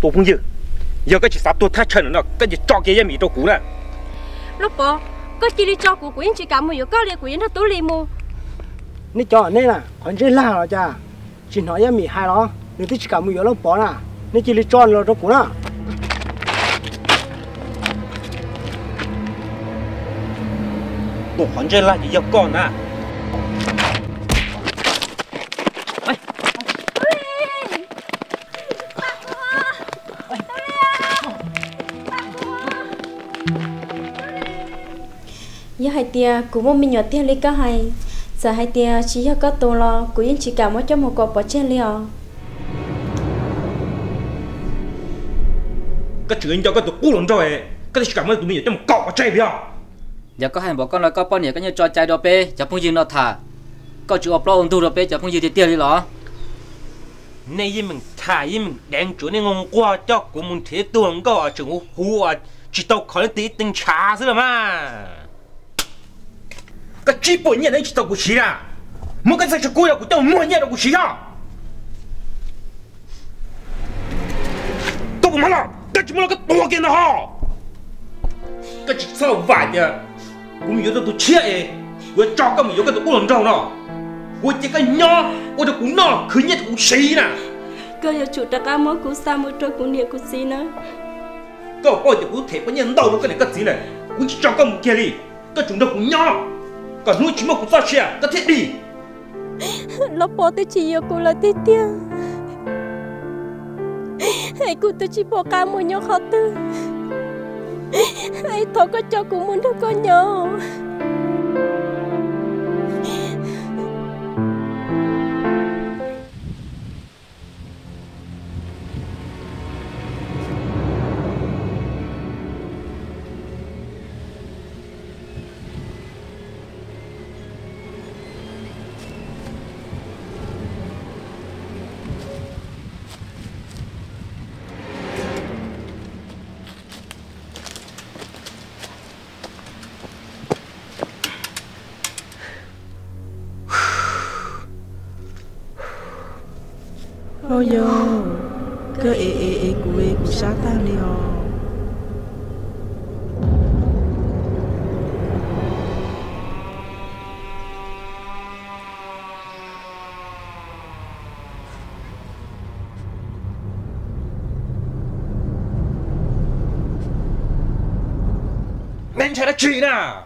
Tus phooj ywg, yog koj tsis xav tuag thaj chaw no, koj cia tso kiag Yaj Mim rau kuv na. Lauj Pov, koj cia li tso kuv, kuv yeej tsis kam mus yuav koj li, kuv yuav nrog Tub Lis mus. Nej cov nej na, qhov ntsej lag los cas, tsis hnov Yaj Mim hais los? Nws twb tsis kam mus yuav Lauj Pov na, nej cia li tso nws los rau kuv na. Tus qhov ntsej lag ces yog koj na. Yog hais tias kuv muaj me nyuam tiag li koj hais, txawm hais tias tsis yog koj tus los kuv yeej tsis kam muab coj mus kom pov tseg li os. Koj tseem nco koj tus qub hluas nraug, koj twb tsis kam muab tus me nyuam coj mus kom pov tseg li os. Yog koj hais npaum koj no, koj poj niam koj yeej tso cai rau peb cov phooj ywg no tham, koj tsis ua plaub ua ntug rau peb cov phooj ywg tiag tiag li los? Nej yeej meem tham yeej meem deev tsuav nej nquag coj kuv mus nrhiav tug hluas nkauj tseem huv huv tsis tau kho leej twg ib tee ntshav xwb los mas. Koj tsib puas nyiaj nej tsis tau kuv siv na, muab koj txoj saw kub rau kuv coj mus muag nyiaj rau kuv siv os. Koj puas mab los, koj tsis muab los koj tua kiag ntag ho. Koj tsis txhob vam tias kuv mus yuav tau tus tshiab es kuv yuav tso koj mus yuav koj tus qub hluas nraug no. Kuv cia koj nyob ua rau kuv noj khwv nyiaj rau kuv siv na. Koj yuav tsum rov qab muab kuv xa mus rau kuv niam kuv txiv na. Koj paub tias kuv them poj nyiaj ntau rau koj niam koj txiv lawm, kuv tsis tso koj mus kiag li. Koj tsum nrog kuv nyob, kom hnub tsis muaj kuv txoj sia koj thiaj dim. Los Pov twb tsis yuav kuv lawm tiag tiag, es kuv twb tsis pom qab mus nyob qhov twg, es thov koj coj kuv mus nrog koj nyob. Au yog, koj ev ev ev kuv es kuv sab tag li os. Nej ntshai dab tsi na?